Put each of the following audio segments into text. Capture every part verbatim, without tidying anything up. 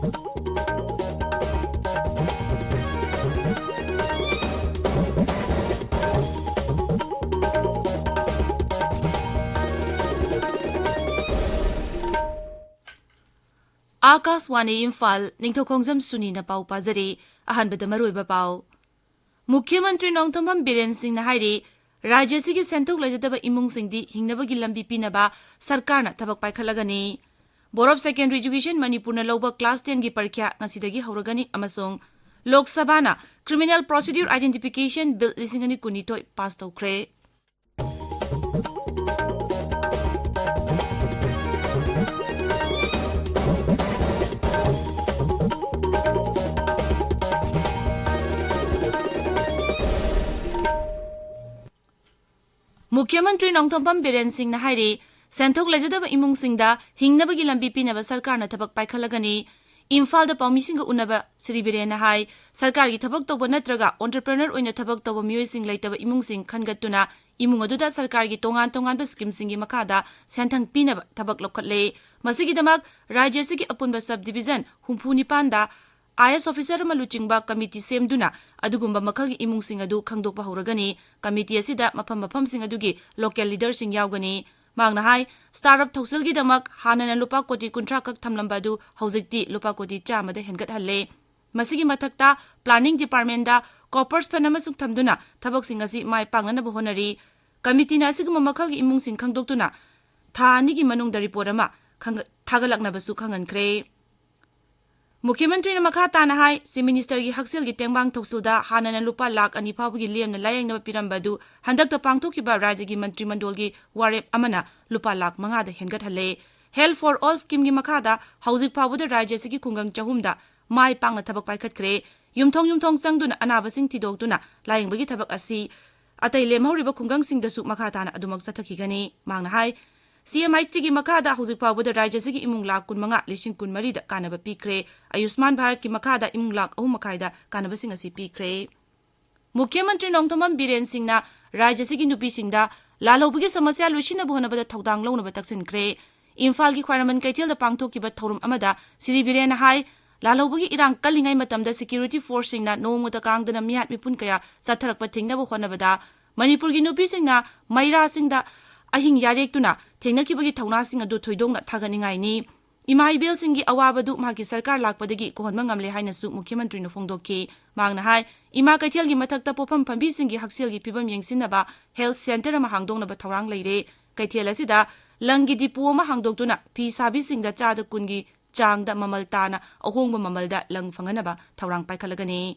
ꯑꯥꯀꯥꯁꯋꯥꯅꯤ ꯏꯝꯐꯥꯜ, ꯅꯤꯡꯊꯧꯈꯣꯡꯖꯝ ꯁꯨꯅꯤꯅ ꯄꯥꯎ ꯄꯥꯖꯔꯤ꯫ ꯑꯍꯥꯟꯕꯗ ꯃꯔꯨꯑꯣꯏꯕ ꯄꯥꯎ꯫ ꯃꯨꯈ꯭ꯌ ꯃꯟꯇ꯭ꯔꯤ ꯅꯣꯡꯊꯣꯝꯕꯝ ꯕꯤꯔꯦꯟ ꯁꯤꯡꯅ ꯍꯥꯏꯔꯤ, ꯔꯥꯖ꯭ꯌ ꯑꯁꯤꯒꯤ ꯁꯦꯟꯊꯣꯛ ꯂꯩꯖꯗꯕ ꯏꯃꯨꯡꯁꯤꯡꯗꯤ ꯍꯤꯡꯅꯕꯒꯤ ꯂꯝꯕꯤ ꯄꯤꯅꯕ ꯁꯔꯀꯥꯔꯅ ꯊꯕꯛ ꯄꯥꯏꯈꯠꯂꯒꯅꯤ꯫ Board of Secondary Education ꯃꯅꯤꯄꯨꯔꯅ ꯂꯧꯕ class ten ꯒꯤ ꯄꯔꯤꯈ꯭ꯌꯥ ꯉꯁꯤꯗꯒꯤ ꯍꯧꯔꯒꯅꯤ ꯑꯃꯁꯨꯡ ꯂꯣꯛ ꯁꯚꯥꯅ Criminal Procedure Identification Bill ꯂꯤꯁꯤꯡ ꯑꯅꯤ ꯀꯨꯟꯅꯤꯊꯣꯏ ꯄꯥꯁ ꯇꯧꯈ꯭ꯔꯦ꯫ ꯃꯨꯈ꯭ꯌ ꯃꯟꯇ꯭ꯔꯤ ꯅꯣꯡꯊꯣꯝꯕꯝ ꯕꯤꯔꯦꯟ ꯁꯤꯡꯅ ꯍꯥꯏꯔꯤ, ꯁꯦꯟꯊꯣꯛ ꯂꯩꯖꯗꯕ ꯏꯃꯨꯡꯁꯤꯡꯗ ꯍꯤꯡꯅꯕꯒꯤ ꯂꯝꯕꯤ ꯄꯤꯅꯕ ꯁꯔꯀꯥꯔꯅ ꯊꯕꯛ ꯄꯥꯏꯈꯠꯂꯒꯅꯤ꯫ ꯏꯝꯐꯥꯜꯗ ꯄꯥꯎꯃꯤꯁꯤꯡꯒ ꯎꯅꯕ ꯁ꯭ꯔꯤ ꯕꯤꯔꯦꯟꯅ ꯍꯥꯏ, ꯁꯔꯀꯥꯔꯒꯤ ꯊꯕꯛ ꯇꯧꯕ ꯅꯠꯇ꯭ꯔꯒ entrepreneur ꯑꯣꯏꯅ ꯊꯕꯛ ꯇꯧꯕ ꯃꯤꯑꯣꯏꯁꯤꯡ ꯂꯩꯇꯕ ꯏꯃꯨꯡꯁꯤꯡ ꯈꯟꯒꯠꯇꯨꯅ ꯏꯃꯨꯡ ꯑꯗꯨꯗ ꯁꯔꯀꯥꯔꯒꯤ ꯇꯣꯉꯥꯟ ꯇꯣꯉꯥꯟꯕ scheme ꯁꯤꯡꯒꯤ ꯃꯈꯥꯗ ꯁꯦꯟꯊꯪ ꯄꯤꯅꯕ ꯊꯕꯛ ꯂꯧꯈꯠꯂꯦ꯫ ꯃꯁꯤꯒꯤꯗꯃꯛ ꯔꯥꯖ꯭ꯌ ꯑꯁꯤꯒꯤ ꯑꯄꯨꯟꯕ sub division ꯍꯨꯝꯐꯨ ꯅꯤꯄꯥꯟꯗ IAS officer ꯑꯃ ꯂꯨꯆꯤꯡꯕ committee ꯁꯦꯝꯗꯨꯅ ꯑꯗꯨꯒꯨꯝꯕ ꯃꯈꯜꯒꯤ ꯏꯃꯨꯡꯁꯤꯡ ꯑꯗꯨ ꯈꯪꯗꯣꯛꯄ ꯍꯧꯔꯒꯅꯤ꯫ Committee ꯑꯁꯤꯗ ꯃꯐꯝ ꯃꯐꯝꯁꯤꯡ ꯑꯗꯨꯒꯤ local leader ꯁꯤꯡ ꯌꯥꯎꯒꯅꯤ꯫ ꯃꯍꯥꯛꯅ ꯍꯥꯏ, startup ꯊꯧꯁꯤꯜꯒꯤꯗꯃꯛ ꯍꯥꯟꯅꯅ ꯂꯨꯄꯥ ꯀꯣꯇꯤ ꯀꯨꯟꯊ꯭ꯔꯥ ꯈꯛ ꯊꯝꯂꯝꯕ ꯑꯗꯨ ꯍꯧꯖꯤꯛꯇꯤ ꯂꯨꯄꯥ ꯀꯣꯇꯤ ꯆꯥꯝꯃꯗ ꯍꯦꯟꯒꯠꯍꯜꯂꯦ꯫ ꯃꯁꯤꯒꯤ ꯃꯊꯛꯇ planning department ꯗ corpus fund ꯑꯃꯁꯨ ꯊꯝꯗꯨꯅ ꯊꯕꯛꯁꯤꯡ ꯑꯁꯤ ꯃꯥꯏ ꯄꯥꯛꯅꯅꯕ ꯍꯣꯠꯅꯔꯤ꯫ Committee ꯅ ꯑꯁꯤꯒꯨꯝꯕ ꯃꯈꯜꯒꯤ ꯏꯃꯨꯡꯁꯤꯡ ꯈꯪꯗꯣꯛꯇꯨꯅ ꯊꯥ ꯑꯅꯤꯒꯤ ꯃꯅꯨꯡꯗ report ꯑꯃ ꯈꯪꯒ-, ꯊꯥꯒꯠꯂꯛꯅꯕꯁꯨ ꯈꯪꯍꯟꯈ꯭ꯔꯦ꯫ ꯃꯨꯈ꯭ꯌ ꯃꯟꯇ꯭ꯔꯤꯅ ꯃꯈꯥ ꯇꯥꯅ ꯍꯥꯏ, Chief Minister ꯒꯤ ꯍꯛꯁꯦꯜꯒꯤ ꯇꯦꯡꯕꯥꯡ ꯊꯧꯁꯤꯜꯗ ꯍꯥꯟꯅꯅ ꯂꯨꯄꯥ ꯂꯥꯈ ꯑꯅꯤ ꯐꯥꯎꯕꯒꯤ ꯂꯦꯝꯅ ꯂꯥꯌꯦꯡꯅꯕ ꯄꯤꯔꯝꯕ ꯑꯗꯨ ꯍꯟꯗꯛꯇ ꯄꯥꯡꯊꯣꯛꯈꯤꯕ ꯔꯥꯖ꯭ꯌꯒꯤ ꯃꯟꯇ꯭ꯔꯤ ꯃꯟꯗꯣꯜꯒꯤ ꯋꯥꯔꯦꯞ ꯑꯃꯅ ꯂꯨꯄꯥ ꯂꯥꯈ ꯃꯉꯥꯗ ꯍꯦꯟꯒꯠꯍꯜꯂꯦ꯫ Health for All scheme ꯒꯤ ꯃꯈꯥꯗ ꯍꯧꯖꯤꯛ ꯐꯥꯎꯕꯗ ꯔꯥꯖ꯭ꯌ ꯑꯁꯤꯒꯤ ꯈꯨꯡꯒꯪ ꯆꯍꯨꯝꯗ ꯃꯥꯏ ꯄꯥꯛꯅ ꯊꯕꯛ ꯄꯥꯏꯈꯠꯈ꯭ꯔꯦ꯫ ꯌꯨꯝꯊꯣꯡ ꯌꯨꯝꯊꯣꯡ ꯆꯪꯗꯨꯅ ꯑꯅꯥꯕꯁꯤꯡ ꯊꯤꯗꯣꯛꯇꯨꯅ ꯂꯥꯌꯦꯡꯕꯒꯤ ꯊꯕꯛ ꯑꯁꯤ ꯑꯇꯩ ꯂꯦꯝꯍꯧꯔꯤꯕ ꯈꯨꯡꯒꯪꯁꯤꯡꯗꯁꯨ ꯃꯈꯥ ꯇꯥꯅ ꯑꯗꯨꯃꯛ ꯆꯠꯊꯈꯤꯒꯅꯤ꯫ ꯃꯍꯥꯛꯅ ꯍꯥꯏ, CMHT ꯒꯤ ꯃꯈꯥꯗ ꯍꯧꯖꯤꯛ ꯐꯥꯎꯕꯗ ꯔꯥꯖ꯭ꯌ ꯑꯁꯤꯒꯤ ꯏꯃꯨꯡ ꯂꯥꯈ ꯀꯨꯟꯃꯉꯥ, ꯂꯤꯁꯤꯡ ꯀꯨꯟꯃꯔꯤꯗ ꯀꯥꯟꯅꯕ ꯄꯤꯈ꯭ꯔꯦ꯫ ꯑꯌꯨꯁꯃꯥꯟ ꯚꯥꯔꯠꯀꯤ ꯃꯈꯥꯗ ꯏꯃꯨꯡ ꯂꯥꯈ ꯑꯍꯨꯝ ꯃꯈꯥꯏꯗ ꯀꯥꯟꯅꯕꯁꯤꯡ ꯑꯁꯤ ꯄꯤꯈ꯭ꯔꯦ꯫ ꯃꯨꯈ꯭ꯌ ꯃꯟꯇ꯭ꯔꯤ ꯅꯣꯡꯊꯣꯝꯕꯝ ꯕꯤꯔꯦꯟ ꯁꯤꯡꯅ ꯔꯥꯖ꯭ꯌ ꯑꯁꯤꯒꯤ ꯅꯨꯄꯤꯁꯤꯡꯗ ꯂꯥꯜꯍꯧꯕꯒꯤ ꯁꯃꯁ꯭ꯌꯥ ꯂꯣꯏꯁꯤꯟꯅꯕ ꯍꯣꯠꯅꯕꯗ ꯊꯧꯗꯥꯡ ꯂꯧꯅꯕ ꯇꯛꯁꯤꯟꯈ꯭ꯔꯦ꯫ ꯏꯝꯐꯥꯜꯒꯤ ꯈ꯭ꯋꯥꯏꯔꯝꯕꯟ ꯀꯩꯊꯦꯜꯗ ꯄꯥꯡꯊꯣꯛꯈꯤꯕ ꯊꯧꯔꯝ ꯑꯃꯗ ꯁ꯭ꯔꯤ ꯕꯤꯔꯦꯟꯅ ꯍꯥꯏ, ꯂꯥꯜꯍꯧꯕꯒꯤ ꯏꯔꯥꯡ ꯀꯜꯂꯤꯉꯩ ꯃꯇꯝꯗ security forceꯁꯤꯡꯅ ꯅꯣꯡꯃꯇ ꯀꯥꯡꯗꯅ ꯃꯤꯍꯥꯠ ꯃꯤꯄꯨꯟ ꯀꯌꯥ ꯆꯠꯊꯔꯛꯄ ꯊꯤꯡꯅꯕ ꯍꯣꯠꯅꯕꯗ ꯃꯅꯤꯄꯨꯔꯒꯤ ꯅꯨꯄꯤꯁꯤꯡꯅ ꯃꯩꯔꯥꯁꯤꯡꯗ ꯑꯍꯤꯡ ꯌꯥꯔꯦꯛꯇꯨꯅ ꯊꯦꯡꯅꯈꯤꯕꯒꯤ ꯊꯧꯅꯥꯁꯤꯡ ꯑꯗꯨ ꯊꯣꯏꯗꯣꯛꯅ ꯊꯥꯒꯠꯅꯤꯡꯉꯥꯏꯅꯤ꯫ ꯏꯃꯥ ꯏꯕꯦꯜꯁꯤꯡꯒꯤ ꯑꯋꯥꯕꯗꯨ ꯃꯍꯥꯛꯀꯤ ꯁꯔꯀꯥꯔ ꯂꯥꯛꯄꯗꯒꯤ ꯀꯣꯛꯍꯟꯕ ꯉꯝꯂꯦ ꯍꯥꯏꯅꯁꯨ ꯃꯨꯈ꯭ꯌ ꯃꯟꯇ꯭ꯔꯤꯅ ꯐꯣꯡꯗꯣꯛꯈꯤ꯫ ꯃꯍꯥꯛꯅ ꯍꯥꯏ, ꯏꯃꯥ ꯀꯩꯊꯦꯜꯒꯤ ꯃꯊꯛꯇ ꯄꯣꯠꯐꯝ ꯐꯝꯕꯤꯁꯤꯡꯒꯤ ꯍꯛꯁꯦꯜꯒꯤ ꯐꯤꯕꯝ ꯌꯦꯡꯁꯤꯟꯅꯕ health centre ꯑꯃ ꯍꯥꯡꯗꯣꯛꯅꯕ ꯊꯧꯔꯥꯡ ꯂꯩꯔꯦ꯫ ꯀꯩꯊꯦꯜ ꯑꯁꯤꯗ ꯂꯪꯒꯤ depot ꯑꯃ ꯍꯥꯡꯗꯣꯛꯇꯨꯅ ꯐꯤ ꯁꯥꯕꯤꯁꯤꯡꯗ ꯆꯥꯗ ꯀꯨꯟꯒꯤ ꯆꯥꯡꯗ ꯃꯃꯜ ꯇꯥꯅ ꯑꯍꯣꯡꯕ ꯃꯃꯜꯗ ꯂꯪ ꯐꯪꯍꯟꯅꯕ ꯊꯧꯔꯥꯡ ꯄꯥꯏꯈꯠꯂꯒꯅꯤ꯫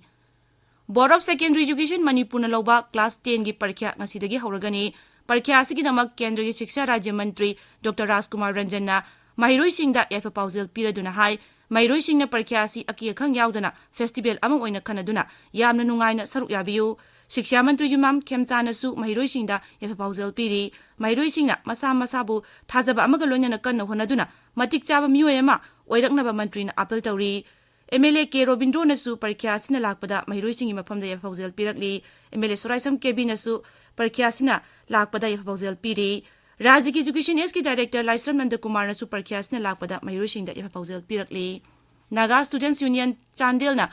Board of Secondary Education ꯃꯅꯤꯄꯨꯔꯅ ꯂꯧꯕ class tenꯒꯤ ꯄꯔꯤꯈ꯭ꯌꯥ ꯉꯁꯤꯗꯒꯤ ꯍꯧꯔꯒꯅꯤ꯫ ꯄꯔꯤꯈ꯭ꯌꯥ ꯑꯁꯤꯒꯤꯗꯃꯛ ꯀꯦꯟꯗ꯭ꯔꯒꯤ ꯁꯤꯛꯁꯥ ꯔꯥꯖ꯭ꯌ ꯃꯟꯇ꯭ꯔꯤ ꯗꯣꯛꯇꯔ ꯔꯥꯖꯀꯨꯃꯥꯔ ꯔꯟꯖꯟꯅ ꯃꯍꯩꯔꯣꯏꯁꯤꯡꯗ ꯌꯥꯏꯐ ꯄꯥꯎꯖꯦꯜ ꯄꯤꯔꯗꯨꯅ ꯍꯥꯏ, ꯃꯍꯩꯔꯣꯏꯁꯤꯡꯅ ꯄꯔꯤꯈ꯭ꯌꯥ ꯑꯁꯤ ꯑꯀꯤ ꯑꯈꯪ ꯌꯥꯎꯗꯅ festival ꯑꯃ ꯑꯣꯏꯅ ꯈꯟꯅꯗꯨꯅ ꯌꯥꯝꯅ ꯅꯨꯡꯉꯥꯏꯅ ꯁꯔꯨꯛ ꯌꯥꯕꯤꯌꯨ꯫ ꯁꯤꯛꯁꯥ ꯃꯟꯇ꯭ꯔꯤ ꯌꯨꯝꯅꯥꯝ ꯈꯦꯝꯆꯥꯅꯁꯨ ꯃꯍꯩꯔꯣꯏꯁꯤꯡꯗ ꯌꯥꯏꯐ ꯄꯥꯎꯖꯦꯜ ꯄꯤꯔꯤ꯫ ꯃꯍꯩꯔꯣꯏꯁꯤꯡꯅ ꯃꯁꯥ ꯃꯁꯥꯕꯨ ꯊꯥꯖꯕ ꯑꯃꯒ ꯂꯣꯏꯅꯅ ꯀꯟꯅ ꯍꯣꯠꯅꯗꯨꯅ ꯃꯇꯤꯛ ꯆꯥꯕ ꯃꯤꯑꯣꯏ ꯑꯃ ꯑꯣꯏꯔꯛꯅꯕ ꯃꯟꯇ꯭ꯔꯤꯅ ꯑꯥꯄꯤꯜ ꯇꯧꯔꯤ꯫ MLA ꯀꯦ ꯔꯣꯕꯤꯟꯗ꯭ꯔꯣꯅꯁꯨ ꯄꯔꯤꯈ꯭ꯌꯥ ꯑꯁꯤꯅ ꯂꯥꯛꯄꯗ ꯃꯍꯩꯔꯣꯏꯁꯤꯡꯒꯤ ꯃꯐꯝꯗ ꯌꯥꯏꯐ ꯄꯥꯎꯖꯦꯜ ꯄꯤꯔꯛꯂꯤ꯫ MLA ꯁꯣꯔꯥꯏꯁꯝ ꯀꯦꯕꯤꯅꯁꯨ ꯄꯔꯤꯈ꯭ꯌꯥ ꯑꯁꯤꯅ ꯂꯥꯛꯄꯗ ꯌꯥꯏꯐ ꯄꯥꯎꯖꯦꯜ ꯄꯤꯔꯤ꯫ ꯔꯥꯖ꯭ꯌꯒꯤ Education Sꯀꯤ Director ꯂꯥꯏꯁ꯭ꯔꯝ ꯅꯟꯗ ꯀꯨꯃꯥꯔꯅꯁꯨ ꯄꯔꯤꯈ꯭ꯌꯥ ꯑꯁꯤꯅ ꯂꯥꯛꯄꯗ ꯃꯍꯩꯔꯣꯏꯁꯤꯡꯗ ꯌꯥꯏꯐ ꯄꯥꯎꯖꯦꯜ ꯄꯤꯔꯛꯂꯤ꯫ Naga Students Union ꯆꯥꯟꯗꯦꯜꯅ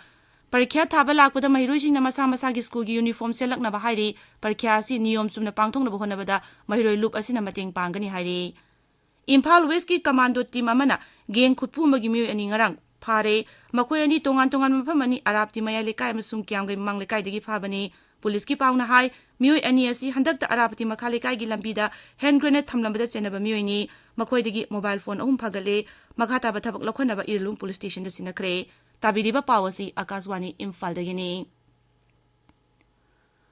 ꯄꯔꯤꯈ꯭ꯌꯥ ꯊꯥꯕ ꯂꯥꯛꯄꯗ ꯃꯍꯩꯔꯣꯏꯁꯤꯡꯅ ꯃꯁꯥ ꯃꯁꯥꯒꯤ ꯁ꯭ꯀꯨꯜꯒꯤ ꯌꯨꯅꯤꯐꯣꯔꯝ ꯁꯦꯠꯂꯛꯅꯕ ꯍꯥꯏꯔꯤ꯫ ꯄꯔꯤꯈ꯭ꯌꯥ ꯑꯁꯤ ꯅꯤꯌꯣꯝ ꯆꯨꯝꯅ ꯄꯥꯡꯊꯣꯛꯅꯕ ꯍꯣꯠꯅꯕꯗ ꯃꯍꯩꯔꯣꯏ ꯂꯨꯞ ꯑꯁꯤꯅ ꯃꯇꯦꯡ ꯄꯥꯡꯒꯅꯤ ꯍꯥꯏꯔꯤ꯫ ꯏꯝꯐꯥꯜ Westꯀꯤ commando team ꯑꯃꯅ gang ꯈꯨꯠꯐꯨ ꯑꯃꯒꯤ ꯃꯤꯑꯣꯏ ꯑꯅꯤ ꯉꯔꯥꯡ ꯐꯥꯔꯦ꯫ ꯃꯈꯣꯏ ꯑꯅꯤ ꯇꯣꯉꯥꯟ ꯇꯣꯉꯥꯟꯕ ꯃꯐꯝ ꯑꯅꯤ, ꯑꯔꯥꯞꯇꯤ ꯃꯌꯥꯏ ꯂꯩꯀꯥꯏ ꯑꯃꯁꯨꯡ ꯀ꯭ꯌꯥꯝꯒꯩ ꯃꯃꯥꯡ ꯂꯩꯀꯥꯏꯗꯒꯤ ꯐꯥꯕꯅꯤ꯫ ꯄꯨꯂꯤꯁꯀꯤ ꯄꯥꯎꯅ ꯍꯥꯏ, ꯃꯤꯑꯣꯏ ꯑꯅꯤ ꯑꯁꯤ ꯍꯟꯗꯛꯇ ꯑꯔꯥꯞꯇꯤ ꯃꯈꯥ ꯂꯩꯀꯥꯏꯒꯤ ꯂꯝꯕꯤꯗ hand grenade ꯊꯝꯂꯝꯕꯗ ꯆꯦꯟꯅꯕ ꯃꯤꯑꯣꯏꯅꯤ꯫ ꯃꯈꯣꯏꯗꯒꯤ mobile phone ꯑꯍꯨꯝ ꯐꯥꯒꯠꯂꯦ꯫ ꯃꯈꯥ ꯇꯥꯕ ꯊꯕꯛ ꯂꯧꯈꯠꯅꯕ ꯏꯔꯤꯜꯂꯨꯡ police stationꯗ ꯁꯤꯟꯅꯈ꯭ꯔꯦ꯫ ꯇꯥꯕꯤꯔꯤꯕ ꯄꯥꯎ ꯑꯁꯤ ꯑꯀꯥꯁꯕꯥꯅꯤ ꯏꯝꯐꯥꯜꯗꯒꯤꯅꯤ꯫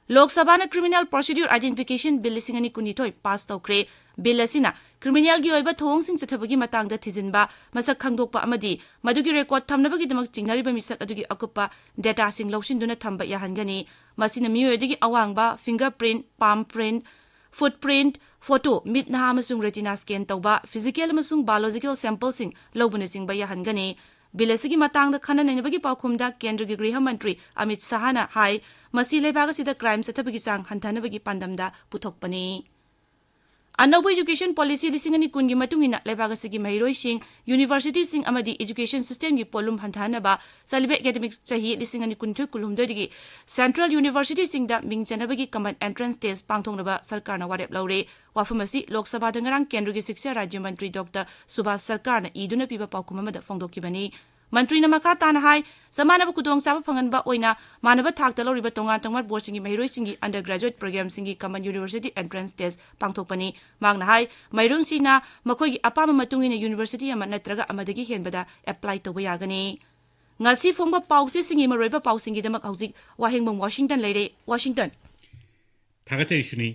ꯂꯣꯛ ꯁꯚꯥꯅ Criminal Procedure Identification Bill ꯂꯤꯁꯤꯡ ꯑꯅꯤ ꯀꯨꯟꯅꯤꯊꯣꯏ pass ꯇꯧꯈ꯭ꯔꯦ꯫ Bill ꯑꯁꯤꯅ criminalꯒꯤ ꯑꯣꯏꯕ ꯊꯧꯑꯣꯡꯁꯤꯡ ꯆꯠꯊꯕꯒꯤ ꯃꯇꯥꯡꯗ ꯊꯤꯖꯤꯟꯕ, ꯃꯁꯛ ꯈꯪꯗꯣꯛꯄ ꯑꯃꯗꯤ ꯃꯗꯨꯒꯤ record ꯊꯝꯅꯕꯒꯤꯗꯃꯛ ꯆꯤꯡꯅꯔꯤꯕ ꯃꯤꯁꯛ ꯑꯗꯨꯒꯤ ꯑꯀꯨꯞꯄ dataꯁꯤꯡ ꯂꯧꯁꯤꯟꯗꯨꯅ ꯊꯝꯕ ꯌꯥꯍꯟꯒꯅꯤ꯫ ꯃꯁꯤꯅ ꯃꯤꯑꯣꯏ ꯑꯗꯨꯒꯤ ꯑꯋꯥꯡꯕ, finger print, palm print, foot print, photo, ꯃꯤꯠ, ꯅꯥ ꯑꯃꯁꯨꯡ retina scan ꯇꯧꯕ, physical ꯑꯃꯁꯨꯡ biological sampleꯁꯤꯡ ꯂꯧꯕꯅꯆꯤꯡꯕ ꯌꯥꯍꯟꯒꯅꯤ꯫ Bill ꯑꯁꯤꯒꯤ ꯃꯇꯥꯡꯗ ꯈꯟꯅ ꯅꯩꯅꯕꯒꯤ ꯄꯥꯎꯈꯨꯝꯗ ꯀꯦꯟꯗ꯭ꯔꯒꯤ ꯒ꯭ꯔꯤꯍ ꯃꯟꯇ꯭ꯔꯤ ꯑꯃꯤꯠ ꯁꯥꯍꯅ ꯍꯥꯏ, ꯃꯁꯤ ꯂꯩꯕꯥꯛ ꯑꯁꯤꯗ crime ꯆꯠꯊꯕꯒꯤ ꯆꯥꯡ ꯍꯟꯊꯅꯕꯒꯤ ꯄꯥꯟꯗꯝꯗ ꯄꯨꯊꯣꯛꯄꯅꯤ꯫ ꯑꯅꯧꯕ education policy ꯂꯤꯁꯤꯡ ꯑꯅꯤ ꯀꯨꯟꯒꯤ ꯃꯇꯨꯡ ꯏꯟꯅ ꯂꯩꯕꯥꯛ ꯑꯁꯤꯒꯤ ꯃꯍꯩꯔꯣꯏꯁꯤꯡ, universityꯁꯤꯡ ꯑꯃꯗꯤ education systemꯒꯤ ꯄꯣꯠꯂꯨꯝ ꯍꯟꯊꯍꯟꯅꯕ ꯆꯠꯂꯤꯕ academic ꯆꯍꯤ ꯂꯤꯁꯤꯡ ꯑꯅꯤ ꯀꯨꯟꯅꯤꯊꯣꯏ ꯀꯨꯟꯍꯨꯝꯗꯣꯏꯗꯒꯤ central universityꯁꯤꯡꯗ ꯃꯤꯡ ꯆꯟꯅꯕꯒꯤ common entrance test ꯄꯥꯡꯊꯣꯛꯅꯕ ꯁꯔꯀꯥꯔꯅ ꯋꯥꯔꯦꯞ ꯂꯧꯔꯦ꯫ ꯋꯥꯐꯝ ꯑꯁꯤ ꯂꯣꯛ ꯁꯚꯥꯗ ꯉꯔꯥꯡ ꯀꯦꯟꯗ꯭ꯔꯒꯤ ꯁꯤꯛꯁꯥ ꯔꯥꯖ꯭ꯌ ꯃꯟꯇ꯭ꯔꯤ ꯗꯣꯛꯇꯔ ꯁꯨꯚꯥꯁ ꯁꯔꯀꯥꯔꯅ ꯏꯗꯨꯅ ꯄꯤꯕ ꯄꯥꯎꯈꯨꯝ ꯑꯃꯗ ꯐꯣꯡꯗꯣꯛꯈꯤꯕꯅꯤ꯫ ꯃꯟꯇ꯭ꯔꯤꯅ ꯃꯈꯥ ꯇꯥꯅ ꯍꯥꯏ, ꯆꯞ ꯃꯥꯟꯅꯕ ꯈꯨꯗꯣꯡꯆꯥꯕ ꯐꯪꯍꯟꯕ ꯑꯣꯏꯅ ꯃꯥꯟꯅꯕ ꯊꯥꯛꯇ ꯂꯧꯔꯤꯕ ꯇꯣꯉꯥꯟ ꯇꯣꯉꯥꯟꯕ boardꯁꯤꯡꯒꯤ ꯃꯍꯩꯔꯣꯏꯁꯤꯡꯒꯤ undergraduate programmeꯁꯤꯡꯒꯤ common university entrance test ꯄꯥꯡꯊꯣꯛꯄꯅꯤ꯫ ꯃꯍꯥꯛꯅ ꯍꯥꯏ, ꯃꯍꯩꯔꯣꯏꯁꯤꯡꯅ ꯃꯈꯣꯏꯒꯤ ꯑꯄꯥꯝꯕ ꯃꯇꯨꯡ ꯏꯟꯅ university ꯑꯃ ꯅꯠꯇ꯭ꯔꯒ ꯑꯃꯗꯒꯤ ꯍꯦꯟꯕꯗ apply ꯇꯧꯕ ꯌꯥꯒꯅꯤ꯫ ꯉꯁꯤ ꯐꯣꯡꯕ ꯄꯥꯎꯆꯦꯁꯤꯡꯒꯤ ꯃꯔꯨꯑꯣꯏꯕ ꯄꯥꯎꯁꯤꯡꯒꯤꯗꯃꯛ ꯍꯧꯖꯤꯛ ꯋꯥꯍꯦꯡꯕꯝ ꯋꯥꯁꯤꯡꯇꯟ ꯂꯩꯔꯦ꯫ ꯋꯥꯁꯤꯡꯇꯟ꯫ ꯊꯥꯒꯠꯆꯔꯤ ꯁꯨꯅꯤ꯫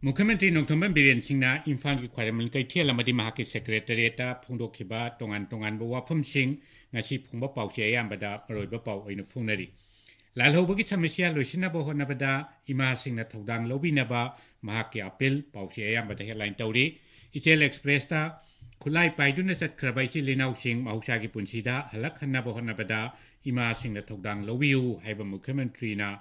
ꯃꯨꯈ꯭ꯌ ꯃꯟꯇ꯭ꯔꯤ ꯅꯣꯡꯊꯣꯝꯕꯝ ꯕꯤꯔꯦꯟ ꯁꯤꯡꯅ ꯏꯝꯐꯥꯜꯒꯤ ꯈ꯭ꯋꯥꯏꯔꯝꯕꯟ ꯀꯩꯊꯦꯜ ꯑꯃꯗꯤ ꯃꯍꯥꯛꯀꯤ secretariatꯇ ꯐꯣꯡꯗꯣꯛꯈꯤꯕ ꯇꯣꯉꯥꯟ ꯇꯣꯉꯥꯟꯕ ꯋꯥꯐꯝꯁꯤꯡ ꯉꯁꯤ ꯐꯣꯡꯕ ꯄꯥꯎꯆꯦ ꯑꯌꯥꯝꯕꯗ ꯃꯔꯨꯑꯣꯏꯕ ꯄꯥꯎ ꯑꯣꯏꯅ ꯐꯣꯡꯅꯔꯤ꯫ ꯂꯥꯜꯍꯧꯕꯒꯤ ꯁꯃꯁ꯭ꯌꯥ ꯂꯣꯏꯁꯤꯟꯅꯕ ꯍꯣꯠꯅꯕꯗ ꯏꯃꯥꯁꯤꯡꯅ ꯊꯧꯗꯥꯡ ꯂꯧꯕꯤꯅꯕ ꯃꯍꯥꯛꯀꯤ appeal ꯄꯥꯎꯆꯦ ꯑꯌꯥꯝꯕꯗ headline ꯇꯧꯔꯤ꯫ ꯏꯆꯦꯜ Expressꯇ ꯈꯨꯠꯂꯥꯏ ꯄꯥꯏꯗꯨꯅ ꯆꯠꯈ꯭ꯔꯕ ꯏꯆꯤꯜ ꯏꯅꯥꯎꯁꯤꯡ ꯃꯍꯧꯁꯥꯒꯤ ꯄꯨꯟꯁꯤꯗ ꯍꯜꯂꯛꯍꯟꯅꯕ ꯍꯣꯠꯅꯕꯗ ꯏꯃꯥꯁꯤꯡꯅ ꯊꯧꯗꯥꯡ ꯂꯧꯕꯤꯌꯨ ꯍꯥꯏꯕ ꯃꯨꯈ꯭ꯌ ꯃꯟꯇ꯭ꯔꯤꯅ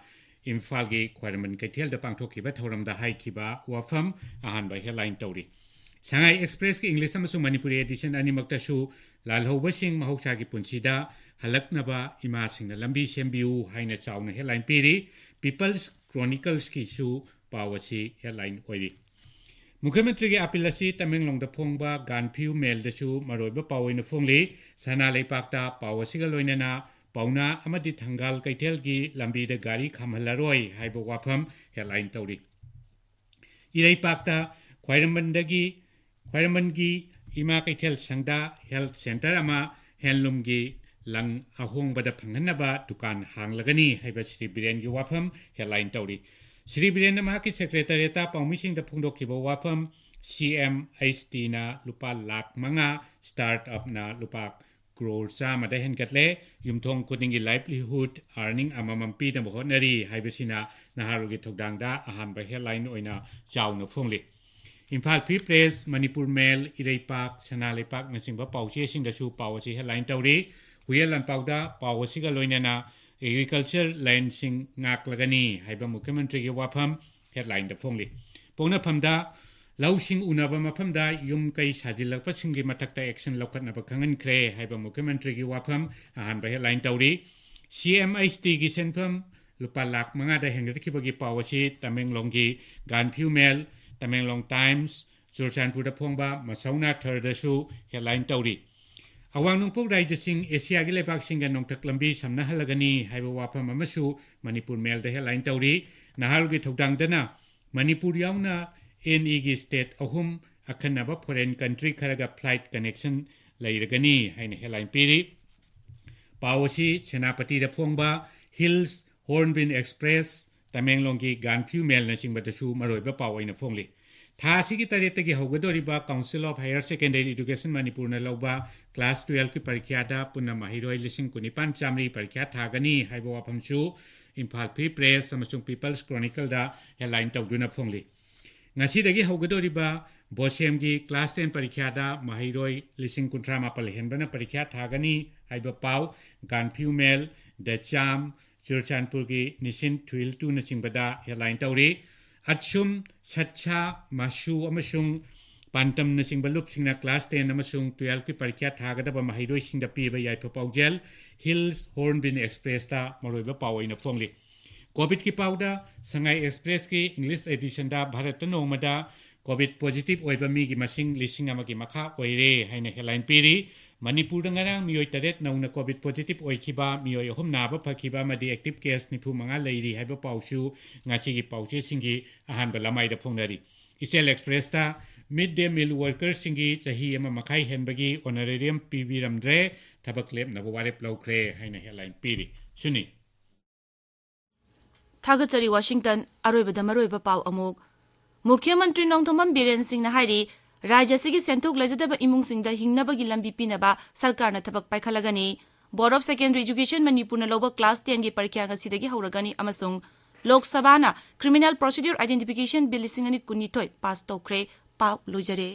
ꯏꯝꯐꯥꯜꯒꯤ ꯈ꯭ꯋꯥꯏꯔꯝꯕꯟ ꯀꯩꯊꯦꯜꯗ ꯄꯥꯡꯊꯣꯛꯈꯤꯕ ꯊꯧꯔꯝꯗ ꯍꯥꯏꯈꯤꯕ ꯋꯥꯐꯝ ꯑꯍꯥꯟꯕ headline ꯇꯧꯔꯤ꯫ ꯁꯉꯥꯏ Expressꯀꯤ English ꯑꯃꯁꯨꯡ ꯃꯅꯤꯄꯨꯔꯤ edition ꯑꯅꯤꯃꯛꯇꯁꯨ ꯂꯥꯜꯍꯧꯕꯁꯤꯡ ꯃꯍꯧꯁꯥꯒꯤ ꯄꯨꯟꯁꯤꯗ ꯍꯜꯂꯛꯅꯕ ꯏꯃꯥꯁꯤꯡꯅ ꯂꯝꯕꯤ ꯁꯦꯝꯕꯤꯌꯨ ꯍꯥꯏꯅ ꯆꯥꯎꯅ headline ꯄꯤꯔꯤ꯫ People's Chroniclesꯀꯤꯁꯨ ꯄꯥꯎ ꯑꯁꯤ headline ꯑꯣꯏꯔꯤ꯫ ꯃꯨꯈ꯭ꯌ ꯃꯟꯇ꯭ꯔꯤꯒꯤ appeal ꯑꯁꯤ ꯇꯃꯦꯡꯂꯣꯡꯗ ꯐꯣꯡꯕ ꯒꯥꯟꯐꯤꯌꯨ ꯃꯦꯜꯗꯁꯨ ꯃꯔꯨꯑꯣꯏꯕ ꯄꯥꯎ ꯑꯣꯏꯅ ꯐꯣꯡꯂꯤ꯫ ꯁꯅꯥ ꯂꯩꯄꯥꯛꯇ ꯄꯥꯎ ꯑꯁꯤꯒ ꯂꯣꯏꯅꯅ ꯄꯥꯎꯅꯥ ꯑꯃꯗꯤ ꯊꯪꯒꯥꯜ ꯀꯩꯊꯦꯜꯒꯤ ꯂꯝꯕꯤꯗ ꯒꯥꯔꯤ ꯈꯥꯝꯍꯜꯂꯔꯣꯏ ꯍꯥꯏꯕ ꯋꯥꯐꯝ headline ꯇꯧꯔꯤ꯫ ꯏꯔꯩꯄꯥꯛꯇ ꯈ꯭ꯋꯥꯏꯔꯝꯕꯟꯗꯒꯤ, ꯈ꯭ꯋꯥꯏꯔꯝꯕꯟꯒꯤ ꯏꯃꯥ ꯀꯩꯊꯦꯜ ꯁꯪꯗ health centre ꯑꯃ handloomꯒꯤ ꯂꯪ ꯑꯍꯣꯡꯕꯗ ꯐꯪꯍꯟꯅꯕ ꯗꯨꯀꯥꯟ ꯍꯥꯡꯂꯒꯅꯤ ꯍꯥꯏꯕ ꯁ꯭ꯔꯤ ꯕꯤꯔꯦꯟꯒꯤ ꯋꯥꯐꯝ headline ꯇꯧꯔꯤ꯫ ꯁ꯭ꯔꯤ ꯕꯤꯔꯦꯟꯅ ꯃꯍꯥꯛꯀꯤ secretariatꯇ ꯄꯥꯎꯃꯤꯁꯤꯡꯗ ꯐꯣꯡꯗꯣꯛꯈꯤꯕ ꯋꯥꯐꯝ, CMHTꯅ ꯂꯨꯄꯥ ꯂꯥꯈ ꯃꯉꯥ, startupꯅ ꯂꯨꯄꯥ ꯀ꯭ꯔꯣꯔ ꯆꯥꯝꯃꯗ ꯍꯦꯟꯒꯠꯂꯦ꯫ ꯌꯨꯝꯊꯣꯡ ꯈꯨꯗꯤꯡꯒꯤ livelihood earning ꯑꯃꯃꯝ ꯄꯤꯅꯕ ꯍꯣꯠꯅꯔꯤ ꯍꯥꯏꯕꯁꯤꯅ ꯅꯍꯥꯔꯣꯜꯒꯤ ꯊꯧꯗꯥꯡꯗ ꯑꯍꯥꯟꯕ headline ꯑꯣꯏꯅ ꯆꯥꯎꯅ ꯐꯣꯡꯂꯤ꯫ ꯏꯝꯐꯥꯜ Free Press, ꯃꯅꯤꯄꯨꯔ ꯃꯦꯜ, ꯏꯔꯩꯄꯥꯛ, ꯁꯅꯥ ꯂꯩꯄꯥꯛꯅꯆꯤꯡꯕ ꯄꯥꯎꯆꯦꯁꯤꯡꯗꯁꯨ ꯄꯥꯎ ꯑꯁꯤ headline ꯇꯧꯔꯤ꯫ ꯍꯨꯏꯌꯦꯟ ꯂꯥꯟꯄꯥꯎꯗ ꯄꯥꯎ ꯑꯁꯤꯒ ꯂꯣꯏꯅꯅ agriculture landꯁꯤꯡ ꯉꯥꯛꯂꯒꯅꯤ ꯍꯥꯏꯕ ꯃꯨꯈ꯭ꯌ ꯃꯟꯇ꯭ꯔꯤꯒꯤ ꯋꯥꯐꯝ headlineꯗ ꯐꯣꯡꯂꯤ꯫ ꯄꯣꯛꯅꯐꯝꯗ ꯂꯧꯁꯤꯡ ꯎꯅꯕ ꯃꯐꯝꯗ ꯌꯨꯝ ꯀꯩ ꯁꯥꯖꯤꯜꯂꯛꯄꯁꯤꯡꯒꯤ ꯃꯊꯛꯇ action ꯂꯧꯈꯠꯅꯕ ꯈꯪꯍꯟꯈ꯭ꯔꯦ ꯍꯥꯏꯕ ꯃꯨꯈ꯭ꯌ ꯃꯟꯇ꯭ꯔꯤꯒꯤ ꯋꯥꯐꯝ ꯑꯍꯥꯟꯕ headline ꯇꯧꯔꯤ꯫ ꯁꯤ ꯑꯦꯝ ꯑꯩꯆ ꯇꯤꯒꯤ ꯁꯦꯟꯐꯝ ꯂꯨꯄꯥ ꯂꯥꯈ ꯃꯉꯥꯗ ꯍꯦꯟꯒꯠꯈꯤꯕꯒꯤ ꯄꯥꯎ ꯑꯁꯤ ꯇꯃꯦꯡꯂꯣꯡꯒꯤ ꯒꯥꯟꯐꯤꯌꯨ ꯃꯦꯜ, ꯇꯃꯦꯡꯂꯣꯡ ꯇꯥꯏꯝꯁ, ꯆꯨꯔꯆꯥꯟꯄꯨꯔꯗ ꯐꯣꯡꯕ ꯃꯁꯧꯅꯥ ꯊꯔꯗꯁꯨ headline ꯇꯧꯔꯤ꯫ ꯑꯋꯥꯡ ꯅꯣꯡꯄꯣꯛ ꯔꯥꯏꯖ꯭ꯌꯁꯤꯡ ꯑꯦꯁꯤꯌꯥꯒꯤ ꯂꯩꯕꯥꯛꯁꯤꯡꯒ ꯅꯣꯡꯊꯛ ꯂꯝꯕꯤ ꯁꯝꯅꯍꯜꯂꯒꯅꯤ ꯍꯥꯏꯕ ꯋꯥꯐꯝ ꯑꯃꯁꯨ ꯃꯅꯤꯄꯨꯔ ꯃꯦꯜꯗ headline ꯇꯧꯔꯤ꯫ ꯅꯍꯥꯔꯣꯜꯒꯤ ꯊꯧꯗꯥꯡꯗꯅ ꯃꯅꯤꯄꯨꯔ ꯌꯥꯎꯅ ꯑꯦꯟ ꯏꯒꯤ state ꯑꯍꯨꯝ ꯑꯈꯟꯅꯕ foreign country ꯈꯔꯒ flight connection ꯂꯩꯔꯒꯅꯤ ꯍꯥꯏꯅ headline ꯄꯤꯔꯤ꯫ ꯄꯥꯎ ꯑꯁꯤ ꯁꯦꯅꯥꯄꯇꯤꯗ ꯐꯣꯡꯕ ꯍꯤꯜꯁ ꯍꯣꯔꯟꯕꯤꯜ ꯑꯦꯛꯁꯄ꯭ꯔꯦꯁ, ꯇꯃꯦꯡꯂꯣꯡꯒꯤ ꯒꯥꯟꯐꯤꯌꯨ ꯃꯦꯜꯅꯆꯤꯡꯕꯗꯁꯨ ꯃꯔꯨꯑꯣꯏꯕ ꯄꯥꯎ ꯑꯣꯏꯅ ꯐꯣꯡꯂꯤ꯫ ꯊꯥ ꯑꯁꯤꯒꯤ ꯇꯔꯦꯠꯇꯒꯤ ꯍꯧꯒꯗꯧꯔꯤꯕ Council of Higher Secondary Education ꯃꯅꯤꯄꯨꯔꯅ ꯂꯧꯕ class twelveꯀꯤ ꯄꯔꯤꯈ꯭ꯌꯥꯗ ꯄꯨꯟꯅ ꯃꯍꯩꯔꯣꯏ ꯂꯤꯁꯤꯡ ꯀꯨꯟꯅꯤꯄꯥꯟ ꯆꯥꯃꯔꯤ ꯄꯔꯤꯈ꯭ꯌꯥ ꯊꯥꯒꯅꯤ ꯍꯥꯏꯕ ꯋꯥꯐꯝꯁꯨ ꯏꯝꯐꯥꯜ ꯐ꯭ꯔꯤ ꯄ꯭ꯔꯦꯁ ꯑꯃꯁꯨꯡ ꯄꯤꯄꯜꯁ ꯀ꯭ꯔꯣꯅꯤꯀꯜꯗ headline ꯇꯧꯗꯨꯅ ꯐꯣꯡꯂꯤ꯫ ꯉꯁꯤꯗꯒꯤ ꯍꯧꯒꯗꯧꯔꯤꯕ ꯕꯣꯁꯦꯝꯒꯤ class ten ꯄꯔꯤꯈ꯭ꯌꯥꯗ ꯃꯍꯩꯔꯣꯏ ꯂꯤꯁꯤꯡ ꯀꯨꯟꯊ꯭ꯔꯥ ꯃꯥꯄꯜ ꯍꯦꯟꯕꯅ ꯄꯔꯤꯈ꯭ꯌꯥ ꯊꯥꯒꯅꯤ ꯍꯥꯏꯕ ꯄꯥꯎ ꯒꯥꯟꯐꯤꯌꯨ ꯃꯦꯜ, ꯗ ꯆꯥꯝ, ꯆꯨꯔꯆꯥꯟꯄꯨꯔꯒꯤ ꯅꯤꯁꯤꯟ ꯊꯨꯏꯜꯇꯨꯅꯆꯤꯡꯕꯗ headline ꯇꯧꯔꯤ꯫ ꯑꯠꯁꯨꯝ, ꯁꯠꯁꯥ, ꯃꯥꯁꯨ ꯑꯃꯁꯨꯡ ꯄꯥꯟꯇꯝꯅꯆꯤꯡꯕ ꯂꯨꯞꯁꯤꯡꯅ class ten ꯑꯃꯁꯨꯡ twelveꯀꯤ ꯄꯔꯤꯈ꯭ꯌꯥ ꯊꯥꯒꯗꯕ ꯃꯍꯩꯔꯣꯏꯁꯤꯡꯗ ꯄꯤꯕ ꯌꯥꯏꯐ ꯄꯥꯎꯖꯦꯜ ꯍꯤꯜꯁ ꯍꯣꯔꯟꯕꯤꯜ ꯑꯦꯛꯁꯄ꯭ꯔꯦꯁꯇ ꯃꯔꯨꯑꯣꯏꯕ ꯄꯥꯎ ꯑꯣꯏꯅ ꯐꯣꯡꯂꯤ꯫ ꯀꯣꯚꯤꯗꯀꯤ ꯄꯥꯎꯗ, ꯁꯉꯥꯏ ꯑꯦꯛꯁꯄ꯭ꯔꯦꯁꯀꯤ English editionꯗ ꯚꯥꯔꯠꯇ ꯅꯣꯡꯃꯗ ꯀꯣꯚꯤꯗ positive ꯑꯣꯏꯕ ꯃꯤꯒꯤ ꯃꯁꯤꯡ ꯂꯤꯁꯤꯡ ꯑꯃꯒꯤ ꯃꯈꯥ ꯑꯣꯏꯔꯦ ꯍꯥꯏꯅ headline ꯄꯤꯔꯤ꯫ ꯃꯅꯤꯄꯨꯔꯗ ꯉꯔꯥꯡ ꯃꯤꯑꯣꯏ ꯇꯔꯦꯠ ꯅꯧꯅ ꯀꯣꯚꯤꯗ positive ꯑꯣꯏꯈꯤꯕ, ꯃꯤꯑꯣꯏ ꯑꯍꯨꯝ ꯅꯥꯕ ꯐꯈꯤꯕ ꯑꯃꯗꯤ active case ꯅꯤꯐꯨ ꯃꯉꯥ ꯂꯩꯔꯤ ꯍꯥꯏꯕ ꯄꯥꯎꯁꯨ ꯉꯁꯤꯒꯤ ꯄꯥꯎꯆꯦꯁꯤꯡꯒꯤ ꯑꯍꯥꯟꯕ ꯂꯃꯥꯏꯗ ꯐꯣꯡꯅꯔꯤ꯫ ꯏꯆꯦꯜ ꯑꯦꯛꯁꯄ꯭ꯔꯦꯁꯇ mid day meal workersꯁꯤꯡꯒꯤ ꯆꯍꯤ ꯑꯃ ꯃꯈꯥꯏ ꯍꯦꯟꯕꯒꯤ honorarium ꯄꯤꯕꯤꯔꯝꯗ꯭ꯔꯦ, ꯊꯕꯛ ꯂꯦꯞꯅꯕ ꯋꯥꯔꯦꯞ ꯂꯧꯈ꯭ꯔꯦ ꯍꯥꯏꯅ headline ꯄꯤꯔꯤ꯫ ꯁꯨꯅꯤ꯫ ꯊꯥꯒꯠꯆꯔꯤ ꯋꯥꯁꯤꯡꯇꯟ꯫ ꯑꯔꯣꯏꯕꯗ ꯃꯔꯨꯑꯣꯏꯕ ꯄꯥꯎ ꯑꯃꯨꯛ꯫ ꯃꯨꯈ꯭ꯌ ꯃꯟꯇ꯭ꯔꯤ ꯅꯣꯡꯊꯣꯝꯕꯝ ꯕꯤꯔꯦꯟ ꯁꯤꯡꯅ ꯍꯥꯏꯔꯤ, ꯔꯥꯖ꯭ꯌ ꯑꯁꯤꯒꯤ ꯁꯦꯟꯊꯣꯛ ꯂꯩꯖꯗꯕ ꯏꯃꯨꯡꯁꯤꯡꯗ ꯍꯤꯡꯅꯕꯒꯤ ꯂꯝꯕꯤ ꯄꯤꯅꯕ ꯁꯔꯀꯥꯔꯅ ꯊꯕꯛ ꯄꯥꯏꯈꯠꯂꯒꯅꯤ꯫ Board of Secondary Education ꯃꯅꯤꯄꯨꯔꯅ ꯂꯧꯕ class tenꯒꯤ ꯄꯔꯤꯈ꯭ꯌꯥ ꯉꯁꯤꯗꯒꯤ ꯍꯧꯔꯒꯅꯤ ꯑꯃꯁꯨꯡ ꯂꯣꯛ ꯁꯚꯥꯅ Criminal Procedure Identification Bill ꯂꯤꯁꯤꯡ ꯑꯅꯤ ꯀꯨꯟꯅꯤꯊꯣꯏ pass ꯇꯧꯈ꯭ꯔꯦ꯫ ꯄꯥꯎ ꯂꯣꯏꯖꯔꯦ꯫